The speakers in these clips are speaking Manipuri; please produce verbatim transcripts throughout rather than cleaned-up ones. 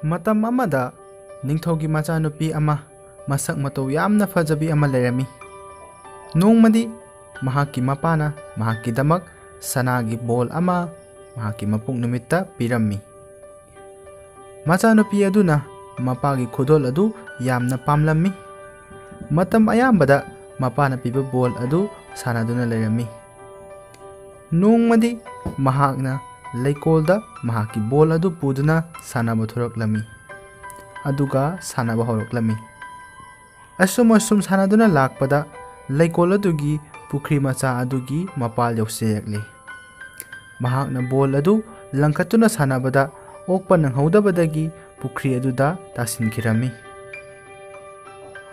ꯃꯇꯝ ꯑꯃꯗ ꯅꯤꯡꯊꯧꯒꯤ ꯃꯆꯥꯅꯨꯄꯤ ꯑꯃ, ꯃꯁꯛ ꯃꯇꯧ ꯌꯥꯝꯅ ꯐꯖꯕꯤ ꯑꯃ ꯂꯩꯔꯝꯃꯤ꯫ ꯅꯣꯡꯃꯗꯤ ꯃꯍꯥꯛꯀꯤ ꯃꯄꯥꯅ ꯃꯍꯥꯛꯀꯤꯗꯃꯛ ꯁꯅꯥꯒꯤ ꯕꯣꯜ ꯑꯃ ꯃꯍꯥꯛꯀꯤ ꯃꯄꯣꯛ ꯅꯨꯃꯤꯠꯇ ꯄꯤꯔꯝꯃꯤ꯫ ꯃꯆꯥꯅꯨꯄꯤ ꯑꯗꯨꯅ ꯃꯄꯥꯒꯤ ꯈꯨꯗꯣꯜ ꯑꯗꯨ ꯌꯥꯝꯅ ꯄꯥꯝꯂꯝꯃꯤ꯫ ꯃꯇꯝ ꯑꯌꯥꯝꯕꯗ ꯃꯄꯥꯅ ꯄꯤꯕ ꯕꯣꯜ ꯑꯗꯨ ꯁꯥꯟꯅꯗꯨꯅ ꯂꯩꯔꯝꯃꯤ꯫ ꯅꯣꯡꯃꯗꯤ ꯃꯍꯥꯛꯅ ꯂꯩꯀꯣꯜꯗ ꯃꯍꯥꯛꯀꯤ ꯕꯣꯜ ꯑꯗꯨ ꯄꯨꯗꯨꯅ ꯁꯥꯟꯅꯕ ꯊꯣꯔꯛꯂꯝꯃꯤ, ꯑꯗꯨꯒ ꯁꯥꯟꯅꯕ ꯍꯧꯔꯛꯂꯝꯃꯤ꯫ ꯑꯁꯨꯝ ꯑꯁꯨꯝ ꯁꯥꯟꯅꯗꯨꯅ ꯂꯥꯛꯄꯗ ꯂꯩꯀꯣꯜ ꯑꯗꯨꯒꯤ ꯄꯨꯈ꯭ꯔꯤ ꯃꯆꯥ ꯑꯗꯨꯒꯤ ꯃꯄꯥꯜ ꯌꯧꯁꯤꯜꯂꯛꯂꯤ꯫ ꯃꯍꯥꯛꯅ ꯕꯣꯜ ꯑꯗꯨ ꯂꯪꯈꯠꯇꯨꯅ ꯁꯥꯟꯅꯕꯗ ꯑꯣꯛꯄ ꯅꯪꯍꯧꯗꯕꯗꯒꯤ ꯄꯨꯈ꯭ꯔꯤ ꯑꯗꯨꯗ ꯇꯥꯁꯤꯟꯈꯤꯔꯝꯃꯤ꯫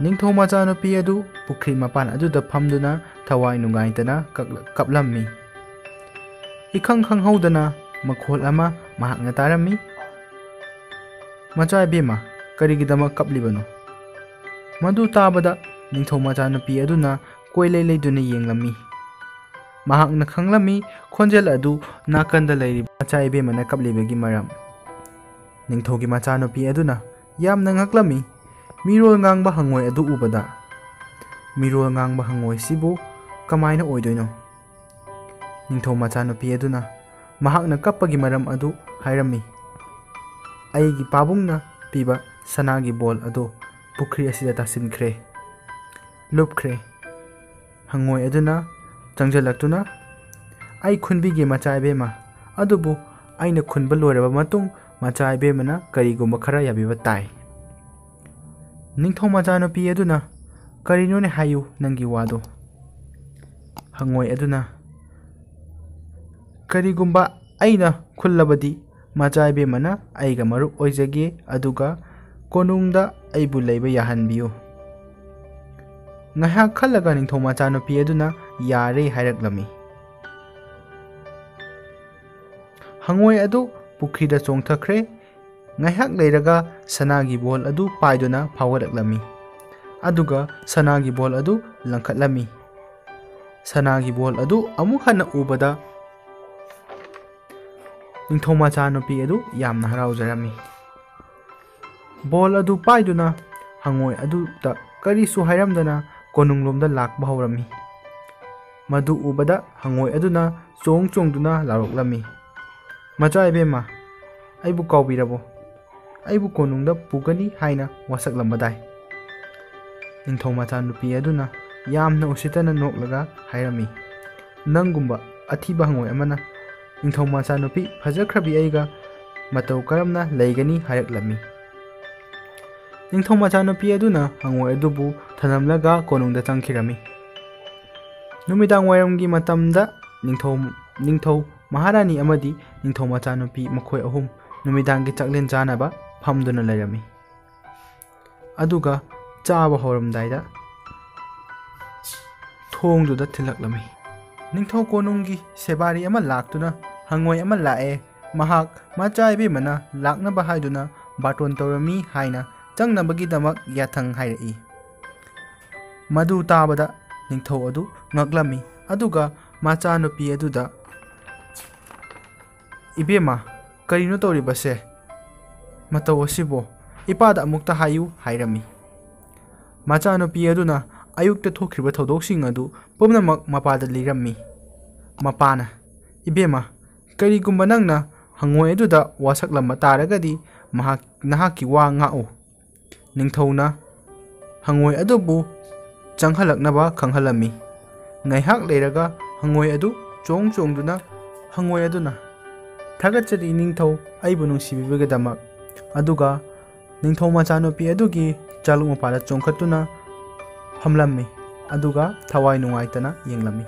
ꯅꯤꯡꯊꯧ ꯃꯆꯥꯅꯨꯄꯤ ꯑꯗꯨ ꯄꯨꯈ꯭ꯔꯤ ꯃꯄꯥꯟ ꯑꯗꯨꯗ ꯐꯝꯗꯨꯅ ꯊꯋꯥꯏ ꯅꯨꯡꯉꯥꯏꯇꯅ ꯀꯛ-, ꯀꯞꯂꯝꯃꯤ꯫ ꯏꯈꯪ ꯈꯪꯍꯧꯗꯅ ꯃꯈꯣꯜ ꯑꯃ ꯃꯍꯥꯛꯅ ꯇꯥꯔꯝꯃꯤ꯫ "ꯃꯆꯥ ꯏꯕꯦꯝꯃ, ꯀꯔꯤꯒꯤꯗꯃꯛ ꯀꯞꯂꯤꯕꯅꯣ?" ꯃꯗꯨ ꯇꯥꯕꯗ ꯅꯤꯡꯊꯧ ꯃꯆꯥꯅꯨꯄꯤ ꯑꯗꯨꯅ ꯀꯣꯏꯂꯩ ꯂꯩꯗꯨꯅ ꯌꯦꯡꯂꯝꯃꯤ꯫ ꯃꯍꯥꯛꯅ ꯈꯪꯂꯝꯃꯤ ꯈꯣꯟꯖꯦꯜ ꯑꯗꯨ ꯅꯥꯀꯟꯗ ꯂꯩꯔꯤꯕ ꯃꯆꯥ ꯏꯕꯦꯝꯃꯅ ꯀꯞꯂꯤꯕꯒꯤ ꯃꯔꯝ꯫ ꯅꯤꯡꯊꯧꯒꯤ ꯃꯆꯥꯅꯨꯄꯤ ꯑꯗꯨꯅ ꯌꯥꯝꯅ ꯉꯛꯂꯝꯃꯤ ꯃꯤꯔꯣꯜ ꯉꯥꯡꯕ ꯍꯪꯉꯣꯏ ꯑꯗꯨ ꯎꯕꯗ꯫ "ꯃꯤꯔꯣꯜ ꯉꯥꯡꯕ ꯍꯪꯉꯣꯏꯁꯤꯕꯨ ꯀꯃꯥꯏꯅ ꯑꯣꯏꯗꯣꯏꯅꯣ?" ꯅꯤꯡꯊꯧ ꯃꯆꯥꯅꯨꯄꯤ ꯑꯗꯨꯅ ꯃꯍꯥꯛꯅ ꯀꯞꯄꯒꯤ ꯃꯔꯝ ꯑꯗꯨ ꯍꯥꯏꯔꯝꯃꯤ꯫ "ꯑꯩꯒꯤ ꯄꯥꯕꯨꯡꯅ ꯄꯤꯕ ꯁꯅꯥꯒꯤ ꯕꯣꯜ ꯑꯗꯨ ꯄꯨꯈ꯭ꯔꯤ ꯑꯁꯤꯗ ꯇꯥꯁꯤꯟꯈ꯭ꯔꯦ, ꯂꯨꯞꯈ꯭ꯔꯦ꯫" ꯍꯪꯉꯣꯏ ꯑꯗꯨꯅ ꯆꯪꯁꯤꯜꯂꯛꯇꯨꯅ, "ꯑꯩ ꯈꯨꯟꯕꯤꯒꯦ ꯃꯆꯥ ꯏꯕꯦꯝꯃ, ꯑꯗꯨꯕꯨ ꯑꯩꯅ ꯈꯨꯟꯕ ꯂꯣꯏꯔꯕ ꯃꯇꯨꯡ ꯃꯆꯥ ꯏꯕꯦꯝꯃꯅ ꯀꯔꯤꯒꯨꯝꯕ ꯈꯔ ꯌꯥꯕꯤꯕ ꯇꯥꯏ꯫" ꯅꯤꯡꯊꯧ ꯃꯆꯥꯅꯨꯄꯤ ꯑꯗꯨꯅ, "ꯀꯔꯤꯅꯣꯅꯦ ꯍꯥꯏꯌꯨ ꯅꯪꯒꯤ ꯋꯥꯗꯣ?" ꯍꯪꯉꯣꯏ ꯑꯗꯨꯅ, "ꯀꯔꯤꯒꯨꯝꯕ ꯑꯩꯅ ꯈꯨꯜꯂꯕꯗꯤ ꯃꯆꯥ ꯏꯕꯦꯝꯃꯅ ꯑꯩꯒ ꯃꯔꯨꯞ ꯑꯣꯏꯖꯒꯦ, ꯑꯗꯨꯒ ꯀꯣꯅꯨꯡꯗ ꯑꯩꯕꯨ ꯂꯩꯕ ꯌꯥꯍꯟꯕꯤꯌꯨ꯫" ꯉꯥꯏꯍꯥꯛ ꯈꯜꯂꯒ ꯅꯤꯡꯊꯧ ꯃꯆꯥꯅꯨꯄꯤ ꯑꯗꯨꯅ ꯌꯥꯔꯦ ꯍꯥꯏꯔꯛꯂꯝꯃꯤ꯫ ꯍꯪꯉꯣꯏ ꯑꯗꯨ ꯄꯨꯈ꯭ꯔꯤꯗ ꯆꯣꯡꯊꯈ꯭ꯔꯦ꯫ ꯉꯥꯏꯍꯥꯛ ꯂꯩꯔꯒ ꯁꯅꯥꯒꯤ ꯕꯣꯜ ꯑꯗꯨ ꯄꯥꯏꯗꯨꯅ ꯐꯥꯎꯒꯠꯂꯛꯂꯝꯃꯤ꯫ ꯑꯗꯨꯒ ꯁꯅꯥꯒꯤ ꯕꯣꯜ ꯑꯗꯨ ꯂꯪꯈꯠꯂꯝꯃꯤ꯫ ꯁꯅꯥꯒꯤ ꯕꯣꯜ ꯑꯗꯨ ꯑꯃꯨꯛ ꯍꯟꯅ ꯎꯕꯗ ꯅꯤꯡꯊꯧ ꯃꯆꯥꯅꯨꯄꯤ ꯑꯗꯨ ꯌꯥꯝꯅ ꯍꯔꯥꯎꯖꯔꯝꯃꯤ꯫ ꯕꯣꯜ ꯑꯗꯨ ꯄꯥꯏꯗꯨꯅ ꯍꯪꯉꯣꯏ ꯑꯗꯨꯗ ꯀꯔꯤꯁꯨ ꯍꯥꯏꯔꯝꯗꯅ ꯀꯣꯅꯨꯡꯂꯣꯝꯗ ꯂꯥꯛꯄ ꯍꯧꯔꯝꯃꯤ꯫ ꯃꯗꯨ ꯎꯕꯗ ꯍꯪꯉꯣꯏ ꯑꯗꯨꯅ ꯆꯣꯡ ꯆꯣꯡꯗꯨꯅ ꯂꯥꯎꯔꯛꯂꯝꯃꯤ, "ꯃꯆꯥ ꯏꯕꯦꯝꯃ, ꯑꯩꯕꯨ ꯀꯥꯎꯕꯤꯔꯕꯣ? ꯑꯩꯕꯨ ꯀꯣꯅꯨꯡꯗ ꯄꯨꯒꯅꯤ ꯍꯥꯏꯅ ꯋꯥꯁꯛꯂꯝꯕꯗꯥꯏ?" ꯅꯤꯡꯊꯧ ꯃꯆꯥꯅꯨꯄꯤ ꯑꯗꯨꯅ ꯌꯥꯝꯅ ꯎꯁꯤꯠꯇꯅ ꯅꯣꯛꯂꯒ ꯍꯥꯏꯔꯝꯃꯤ, "ꯅꯪꯒꯨꯝꯕ ꯑꯊꯤꯕ ꯍꯪꯉꯣꯏ ꯑꯃꯅ ꯅꯤꯡꯊꯧ ꯃꯆꯥꯅꯨꯄꯤ ꯐꯖꯈ꯭ꯔꯕꯤ ꯑꯩꯒ ꯃꯇꯧ ꯀꯔꯝꯅ ꯂꯩꯒꯅꯤ?" ꯍꯥꯏꯔꯛꯂꯝꯃꯤ꯫ ꯅꯤꯡꯊꯧ ꯃꯆꯥꯅꯨꯄꯤ ꯑꯗꯨꯅ ꯍꯪꯉꯣꯏ ꯑꯗꯨꯕꯨ ꯊꯅꯝꯂꯒ ꯀꯣꯅꯨꯡꯗ ꯆꯪꯈꯤꯔꯝꯃꯤ꯫ ꯅꯨꯃꯤꯗꯥꯡ ꯋꯥꯏꯔꯝꯒꯤ ꯃꯇꯝꯗ ꯅꯤꯡꯊꯧ, ꯅꯤꯡꯊꯧ ꯃꯍꯥꯔꯥꯅꯤ ꯑꯃꯗꯤ ꯅꯤꯡꯊꯧ ꯃꯆꯥꯅꯨꯄꯤ ꯃꯈꯣꯏ ꯑꯍꯨꯝ ꯅꯨꯃꯤꯗꯥꯡꯒꯤ ꯆꯥꯛꯂꯦꯟ ꯆꯥꯅꯕ ꯐꯝꯗꯨꯅ ꯂꯩꯔꯝꯃꯤ꯫ ꯑꯗꯨꯒ ꯆꯥꯕ ꯍꯧꯔꯝꯗꯥꯏꯗ ꯊꯣꯡꯗꯨꯗ ꯊꯤꯜꯂꯛꯂꯝꯃꯤ꯫ ꯅꯤꯡꯊꯧ ꯀꯣꯅꯨꯡꯒꯤ ꯁꯦꯕꯥꯔꯤ ꯑꯃ ꯂꯥꯛꯇꯨꯅ, "ꯍꯪꯉꯣꯏ ꯑꯃ ꯂꯥꯛꯑꯦ, ꯃꯍꯥꯛ ꯃꯆꯥ ꯏꯕꯦꯝꯃꯅ ꯂꯥꯛꯅꯕ ꯍꯥꯏꯗꯨꯅ ꯕꯥꯇꯣꯟ ꯇꯧꯔꯝꯃꯤ" ꯍꯥꯏꯅ ꯆꯪꯅꯕꯒꯤꯗꯃꯛ ꯌꯥꯊꯪ ꯍꯥꯏꯔꯛꯏ꯫ ꯃꯗꯨ ꯇꯥꯕꯗ ꯅꯤꯡꯊꯧ ꯑꯗꯨ ꯉꯛꯂꯝꯃꯤ, ꯑꯗꯨꯒ ꯃꯆꯥꯅꯨꯄꯤ ꯑꯗꯨꯗ, "ꯏꯕꯦꯝꯃ, ꯀꯔꯤꯅꯣ ꯇꯧꯔꯤꯕꯁꯦ? ꯃꯇꯧ ꯑꯁꯤꯕꯨ ꯏꯄꯥꯗ ꯑꯃꯨꯛꯇ ꯍꯥꯏꯌꯨ" ꯍꯥꯏꯔꯝꯃꯤ꯫ ꯃꯆꯥꯅꯨꯄꯤ ꯑꯗꯨꯅ ꯑꯌꯨꯛꯇ ꯊꯣꯛꯈ꯭ꯔꯤꯕ ꯊꯧꯗꯣꯛꯁꯤꯡ ꯑꯗꯨ ꯄꯨꯝꯅꯃꯛ ꯃꯄꯥꯗ ꯂꯤꯔꯝꯃꯤ꯫ ꯃꯄꯥꯅ, "ꯏꯕꯦꯝꯃ, ꯀꯔꯤꯒꯨꯝꯕ ꯅꯪꯅ ꯍꯪꯉꯣꯏ ꯑꯗꯨꯗ ꯋꯥꯁꯛꯂꯝꯕ ꯇꯥꯔꯒꯗꯤ ꯃꯍꯥꯛ, ꯅꯍꯥꯛꯀꯤ ꯋꯥ ꯉꯥꯛꯎ"꯫ ꯅꯤꯡꯊꯧꯅ ꯍꯪꯉꯣꯏ ꯑꯗꯨꯕꯨ ꯆꯪꯍꯜꯂꯛꯅꯕ ꯈꯪꯍꯜꯂꯝꯃꯤ꯫ ꯉꯥꯏꯍꯥꯛ ꯂꯩꯔꯒ ꯍꯪꯉꯣꯏ ꯑꯗꯨ ꯆꯣꯡ ꯆꯣꯡꯗꯨꯅ, ꯍꯪꯉꯣꯏ ꯑꯗꯨꯅ, "ꯊꯥꯒꯠꯆꯔꯤ ꯅꯤꯡꯊꯧ, ꯑꯩꯕꯨ ꯅꯨꯡꯁꯤꯕꯤꯕꯒꯤꯗꯃꯛ"꯫ ꯑꯗꯨꯒ ꯅꯤꯡꯊꯧ ꯃꯆꯥꯅꯨꯄꯤ ꯑꯗꯨꯒꯤ ꯆꯥꯂꯨꯛ ꯃꯄꯥꯗ ꯆꯣꯡꯈꯠꯇꯨꯅ ꯐꯝꯂꯝꯃꯤ, ꯑꯗꯨꯒ ꯊꯋꯥꯏ ꯅꯨꯡꯉꯥꯏꯇꯅ ꯌꯦꯡꯂꯝꯃꯤ꯫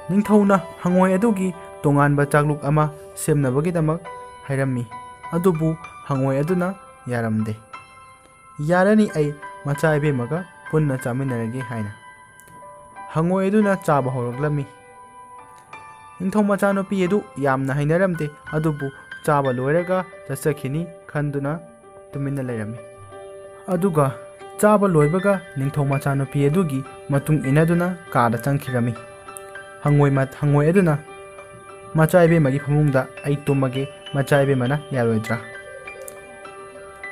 ꯅꯤꯡꯊꯧꯅ ꯍꯪꯉꯣꯏ ꯑꯗꯨꯒꯤ ꯇꯣꯉꯥꯟꯕ ꯆꯥꯛꯂꯨꯛ ꯑꯃ ꯁꯦꯝꯅꯕꯒꯤꯗꯃꯛ ꯍꯥꯏꯔꯝꯃꯤ, ꯑꯗꯨꯕꯨ ꯍꯪꯉꯣꯏ ꯑꯗꯨꯅ ꯌꯥꯔꯝꯗꯦ꯫ "ꯌꯥꯔꯅꯤ, ꯑꯩ ꯃꯆꯥ ꯏꯕꯦꯝꯃꯒ ꯄꯨꯟꯅ ꯆꯥꯃꯤꯟꯅꯔꯒꯦ" ꯍꯥꯏꯅ꯫ ꯍꯪꯉꯣꯏ ꯑꯗꯨꯅ ꯆꯥꯕ ꯍꯧꯔꯛꯂꯝꯃꯤ꯫ ꯅꯤꯡꯊꯧ ꯃꯆꯥꯅꯨꯄꯤ ꯑꯗꯨ ꯌꯥꯝꯅ ꯍꯩꯅꯔꯝꯗꯦ, ꯑꯗꯨꯕꯨ ꯆꯥꯕ ꯂꯣꯏꯔꯒ ꯆꯠꯆꯈꯤꯅꯤ ꯈꯟꯗꯨꯅ ꯇꯨꯃꯤꯟꯅ ꯂꯩꯔꯝꯃꯤ꯫ ꯑꯗꯨꯒ ꯆꯥꯕ ꯂꯣꯏꯕꯒ ꯅꯤꯡꯊꯧ ꯃꯆꯥꯅꯨꯄꯤ ꯑꯗꯨꯒꯤ ꯃꯇꯨꯡ ꯏꯟꯅꯗꯨꯅ ꯀꯥꯗ ꯆꯪꯈꯤꯔꯝꯃꯤ꯫ ꯍꯪꯉꯣꯏ ꯃ-, ꯍꯪꯉꯣꯏ ꯑꯗꯨꯅ, "ꯃꯆꯥ ꯏꯕꯦꯝꯃꯒꯤ ꯐꯃꯨꯡꯗ ꯑꯩ ꯇꯨꯝꯃꯒꯦ, ꯃꯆꯥ ꯏꯕꯦꯝꯃꯅ ꯌꯥꯔꯣꯏꯗ꯭ꯔꯥ?"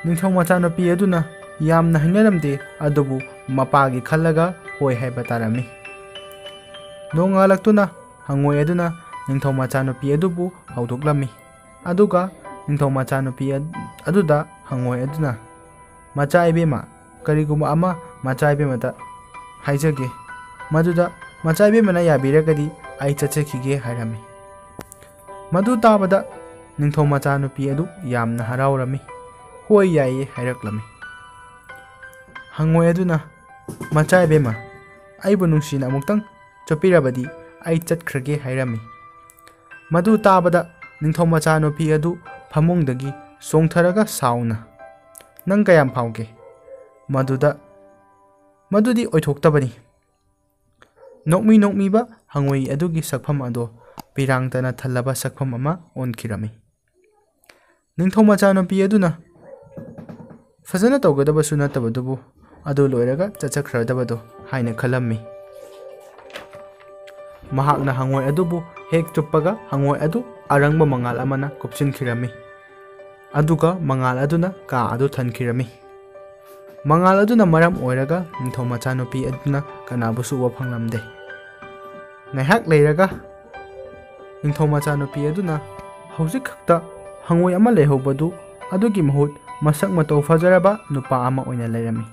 ꯅꯤꯡꯊꯧ ꯃꯆꯥꯅꯨꯄꯤ ꯑꯗꯨꯅ ꯌꯥꯝꯅ ꯍꯩꯅꯔꯝꯗꯦ, ꯑꯗꯨꯕꯨ ꯃꯄꯥꯒꯤ ꯈꯜꯂꯒ ꯍꯣꯏ ꯍꯥꯏꯕ ꯇꯥꯔꯝꯃꯤ꯫ ꯅꯣꯡꯉꯥꯜꯂꯛꯇꯨꯅ ꯍꯪꯉꯣꯏ ꯑꯗꯨꯅ ꯅꯤꯡꯊꯧ ꯃꯆꯥꯅꯨꯄꯤ ꯑꯗꯨꯕꯨ ꯍꯧꯗꯣꯛꯂꯝꯃꯤ꯫ ꯑꯗꯨꯒ ꯅꯤꯡꯊꯧ ꯃꯆꯥꯅꯨꯄꯤ ꯑꯗꯨꯗ ꯍꯪꯉꯣꯏ ꯑꯗꯨꯅ, "ꯃꯆꯥ ꯏꯕꯦꯝꯃ, ꯀꯔꯤꯒꯨꯝꯕ ꯑꯃ ꯃꯆꯥ ꯏꯕꯦꯝꯃꯗ ꯍꯥꯏꯖꯒꯦ꯫ ꯃꯗꯨꯗ ꯃꯆꯥ ꯏꯕꯦꯝꯃꯅ ꯌꯥꯕꯤꯔꯒꯗꯤ ꯑꯩ ꯆꯠꯆꯈꯤꯒꯦ" ꯍꯥꯏꯔꯝꯃꯤ꯫ ꯃꯗꯨ ꯇꯥꯕꯗ ꯅꯤꯡꯊꯧ ꯃꯆꯥꯅꯨꯄꯤ ꯑꯗꯨ ꯌꯥꯝꯅ ꯍꯔꯥꯎꯔꯝꯃꯤ꯫ "ꯍꯣꯏ, ꯌꯥꯏꯌꯦ" ꯍꯥꯏꯔꯛꯂꯝꯃꯤ꯫ ꯍꯪꯉꯣꯏ ꯑꯗꯨꯅ, "ꯃꯆꯥ ꯏꯕꯦꯝꯃ, ꯑꯩꯕꯨ ꯅꯨꯡꯁꯤꯅ ꯑꯃꯨꯛꯇꯪ ꯆꯣꯞꯄꯤꯔꯕꯗꯤ ꯑꯩ ꯆꯠꯈ꯭ꯔꯒꯦ" ꯍꯥꯏꯔꯝꯃꯤ꯫ ꯃꯗꯨ ꯇꯥꯕꯗ ꯅꯤꯡꯊꯧ ꯃꯆꯥꯅꯨꯄꯤ ꯑꯗꯨ ꯐꯃꯨꯡꯗꯒꯤ ꯆꯣꯡꯊꯔꯒ ꯁꯥꯎꯅ, "ꯅꯪ ꯀꯌꯥꯝ ꯐꯥꯎꯒꯦ?" ꯃꯗꯨꯗ, "ꯃꯗꯨꯗꯤ ꯑꯣꯏꯊꯣꯛꯇꯕꯅꯤ"꯫ ꯅꯣꯛꯃꯤ ꯅꯣꯛꯃꯤꯕ ꯍꯪꯉꯣꯏ ꯑꯗꯨꯒꯤ ꯁꯛꯐꯝ ꯑꯗꯣ ꯄꯤꯔꯥꯡꯇꯅ ꯊꯜꯂꯕ ꯁꯛꯐꯝ ꯑꯃ ꯑꯣꯟꯈꯤꯔꯝꯃꯤ꯫ ꯅꯤꯡꯊꯧ ꯃꯆꯥꯅꯨꯄꯤ ꯑꯗꯨꯅ ꯐꯖꯅ ꯇꯧꯒꯗꯕꯁꯨ ꯅꯠꯇꯕꯗꯨꯕꯨ, ꯑꯗꯨ ꯂꯣꯏꯔꯒ ꯆꯠꯆꯈ꯭ꯔꯗꯕꯗꯣ ꯍꯥꯏꯅ ꯈꯜꯂꯝꯃꯤ꯫ ꯃꯍꯥꯛꯅ ꯍꯪꯉꯣꯏ ꯑꯗꯨꯕꯨ ꯍꯦꯛ ꯆꯨꯞꯄꯒ ꯍꯪꯉꯣꯏ ꯑꯗꯨ ꯑꯔꯪꯕ ꯃꯉꯥꯜ ꯑꯃꯅ ꯀꯨꯞꯁꯤꯟꯈꯤꯔꯝꯃꯤ꯫ ꯑꯗꯨꯒ ꯃꯉꯥꯜ ꯑꯗꯨꯅ ꯀꯥ ꯑꯗꯨ ꯊꯟꯈꯤꯔꯝꯃꯤ꯫ ꯃꯉꯥꯜ ꯑꯗꯨꯅ ꯃꯔꯝ ꯑꯣꯏꯔꯒ ꯅꯤꯡꯊꯧ ꯃꯆꯥꯅꯨꯄꯤ ꯑꯗꯨꯅ ꯀꯅꯥꯕꯨꯁꯨ ꯎꯕ ꯐꯪꯂꯝꯗꯦ꯫ ꯉꯥꯏꯍꯥꯛ ꯂꯩꯔꯒ ꯅꯤꯡꯊꯧ ꯃꯆꯥꯅꯨꯄꯤ ꯑꯗꯨꯅ ꯍꯧꯖꯤꯛ ꯈꯛꯇ ꯍꯪꯉꯣꯏ ꯑꯃ ꯂꯩꯍꯧꯕꯗꯨ, ꯑꯗꯨꯒꯤ ꯃꯍꯨꯠ ꯃꯁꯛ ꯃꯇꯧ ꯐꯖꯔꯕ ꯅꯨꯄꯥ ꯑꯃ ꯑꯣꯏꯅ ꯂꯩꯔꯝꯃꯤ꯫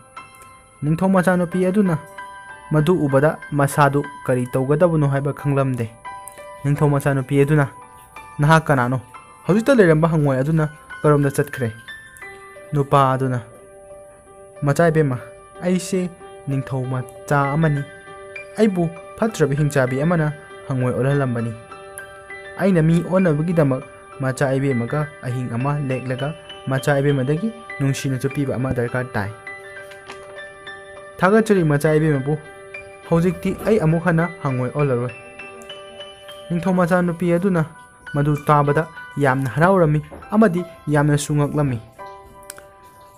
ꯅꯤꯡꯊꯧ ꯃꯆꯥꯅꯨꯄꯤ ꯑꯗꯨꯅ ꯃꯗꯨ ꯎꯕꯗ ꯃꯁꯥꯗꯨ ꯀꯔꯤ ꯇꯧꯒꯗꯕꯅꯣ ꯍꯥꯏꯕ ꯈꯪꯂꯝꯗꯦ꯫ ꯅꯤꯡꯊꯧ ꯃꯆꯥꯅꯨꯄꯤ ꯑꯗꯨꯅ, "ꯅꯍꯥꯛ ꯀꯅꯥꯅꯣ? ꯍꯧꯖꯤꯛꯇ ꯂꯩꯔꯝꯕ ꯍꯪꯉꯣꯏ ꯑꯗꯨꯅ ꯀꯔꯣꯝꯗ ꯆꯠꯈ꯭ꯔꯦ?" ꯅꯨꯄꯥ ꯑꯗꯨꯅ, "ꯃꯆꯥ ꯏꯕꯦꯝꯃ, ꯑꯩꯁꯦ ꯅꯤꯡꯊꯧ ꯃꯆꯥ ꯑꯃꯅꯤ꯫ ꯑꯩꯕꯨ ꯐꯠꯇ꯭ꯔꯕ ꯍꯤꯡꯆꯥꯕꯤ ꯑꯃꯅ ꯍꯪꯉꯣꯏ ꯑꯣꯜꯍꯜꯂꯝꯕꯅꯤ꯫ ꯑꯩꯅ ꯃꯤ ꯑꯣꯟꯅꯕꯒꯤꯗꯃꯛ ꯃꯆꯥ ꯏꯕꯦꯝꯃꯒ ꯑꯍꯤꯡ ꯑꯃ ꯂꯦꯛꯂꯒ ꯃꯆꯥ ꯏꯕꯦꯝꯃꯗꯒꯤ ꯅꯨꯡꯁꯤꯅ ꯆꯨꯞꯄꯤꯕ ꯑꯃ ꯗꯔꯀꯥꯔ ꯇꯥꯏ꯫ ꯊꯥꯒꯠꯆꯔꯤ ꯃꯆꯥ ꯏꯕꯦꯝꯃꯕꯨ꯫ ꯍꯧꯖꯤꯛꯇꯤ ꯑꯩ ꯑꯃꯨꯛ ꯍꯟꯅ ꯍꯪꯉꯣꯏ ꯑꯣꯜꯂꯔꯣꯏ꯫" ꯅꯤꯡꯊꯧ ꯃꯆꯥꯅꯨꯄꯤ ꯑꯗꯨꯅ ꯃꯗꯨ ꯇꯥꯕꯗ ꯌꯥꯝꯅ ꯍꯔꯥꯎꯔꯝꯃꯤ ꯑꯃꯗꯤ ꯌꯥꯝꯅꯁꯨ ꯉꯛꯂꯝꯃꯤ꯫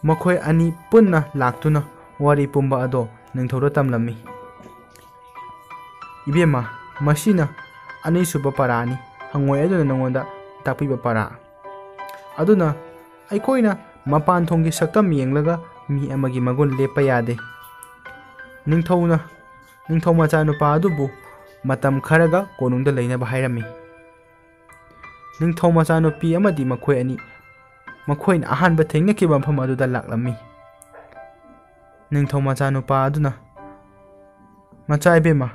ꯃꯈꯣꯏ ꯑꯅꯤ ꯄꯨꯟꯅ ꯂꯥꯛꯇꯨꯅ ꯋꯥꯔꯤ ꯄꯨꯝꯕ ꯑꯗꯣ ꯅꯤꯡꯊꯧꯗ ꯇꯝꯂꯝꯃꯤ꯫ "ꯏꯕꯦꯝꯃ, ꯃꯁꯤꯅ ꯑꯅꯤꯁꯨꯕ ꯄꯔꯥꯅꯤ, ꯍꯪꯉꯣꯏ ꯑꯗꯨꯅ ꯅꯉꯣꯟꯗ ꯇꯥꯛꯄꯤꯕ ꯄꯔꯥ꯫ ꯑꯗꯨꯅ ꯑꯩꯈꯣꯏꯅ ꯃꯄꯥꯟ ꯊꯣꯡꯒꯤ ꯁꯛꯇꯝ ꯌꯦꯡꯂꯒ ꯃꯤ ꯑꯃꯒꯤ ꯃꯒꯨꯟ ꯂꯦꯞꯄ ꯌꯥꯗꯦ꯫ ꯅꯤꯡꯊꯧꯅ ꯅꯤꯡꯊꯧ ꯃꯆꯥꯅꯨꯄꯥ ꯑꯗꯨꯕꯨ ꯃꯇꯝ ꯈꯔꯒ ꯀꯣꯅꯨꯡꯗ ꯂꯩꯅꯕ ꯍꯥꯏꯔꯝꯃꯤ꯫ ꯅꯤꯡꯊꯧ ꯃꯆꯥꯅꯨꯄꯤ ꯑꯃꯗꯤ ꯃꯈꯣꯏ ꯑꯅꯤ ꯃꯈꯣꯏꯅ ꯑꯍꯥꯟꯕ ꯊꯦꯡꯅꯈꯤꯕ ꯃꯐꯝ ꯑꯗꯨꯗ ꯂꯥꯛꯂꯝꯃꯤ꯫ ꯅꯤꯡꯊꯧ ꯃꯆꯥꯅꯨꯄꯥ ꯑꯗꯨꯅ, "ꯃꯆꯥ ꯏꯕꯦꯝꯃ,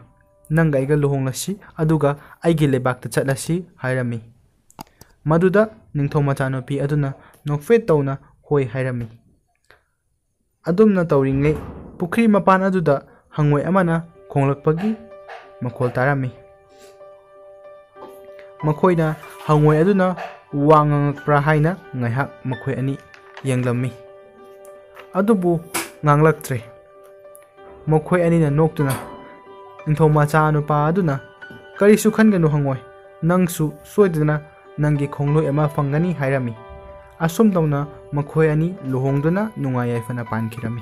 ꯅꯪꯒ ꯑꯩꯒ ꯂꯨꯍꯣꯡꯂꯁꯤ, ꯑꯗꯨꯒ ꯑꯩꯒꯤ ꯂꯩꯕꯥꯛꯇ ꯆꯠꯂꯁꯤ" ꯍꯥꯏꯔꯝꯃꯤ꯫ ꯃꯗꯨꯗ ꯅꯤꯡꯊꯧ ꯃꯆꯥꯅꯨꯄꯤ ꯑꯗꯨꯅ ꯅꯣꯛꯐꯦꯠ ꯇꯧꯅ ꯍꯣꯏ ꯍꯥꯏꯔꯝꯃꯤ꯫ ꯑꯗꯨꯝꯅ ꯇꯧꯔꯤꯉꯩ ꯄꯨꯈ꯭ꯔꯤ ꯃꯄꯥꯟ ꯑꯗꯨꯗ ꯍꯪꯉꯣꯏ ꯑꯃꯅ ꯈꯣꯡꯂꯛꯄꯒꯤ ꯃꯈꯣꯜ ꯇꯥꯔꯝꯃꯤ꯫ ꯃꯈꯣꯏꯅ ꯍꯪꯉꯣꯏ ꯑꯗꯨꯅ ꯋꯥ ꯉꯥꯡꯂꯛꯄ꯭ꯔꯥ ꯍꯥꯏꯅ ꯉꯥꯏꯍꯥꯛ ꯃꯈꯣꯏ ꯑꯅꯤ ꯌꯦꯡꯂꯝꯃꯤ꯫ ꯑꯗꯨꯕꯨ ꯉꯥꯡꯂꯛꯇ꯭ꯔꯦ꯫ ꯃꯈꯣꯏ ꯑꯅꯤꯅ ꯅꯣꯛꯇꯨꯅ, ꯅꯤꯡꯊꯧ ꯃꯆꯥ ꯅꯨꯄꯥ ꯑꯗꯨꯅ, "ꯀꯔꯤꯁꯨ ꯈꯟꯒꯅꯨ ꯍꯪꯉꯣꯏ, ꯅꯪꯁꯨ ꯁꯣꯏꯗꯅ ꯅꯪꯒꯤ ꯈꯣꯡꯂꯣꯏ ꯑꯃ ꯐꯪꯒꯅꯤ" ꯍꯥꯏꯔꯝꯃꯤ꯫ ꯑꯁꯨꯝ ꯇꯧꯅ ꯃꯈꯣꯏ ꯑꯅꯤ ꯂꯨꯍꯣꯡꯗꯨꯅ ꯅꯨꯡꯉꯥꯏ ꯌꯥꯏꯐꯅ ꯄꯥꯟꯈꯤꯔꯝꯃꯤ꯫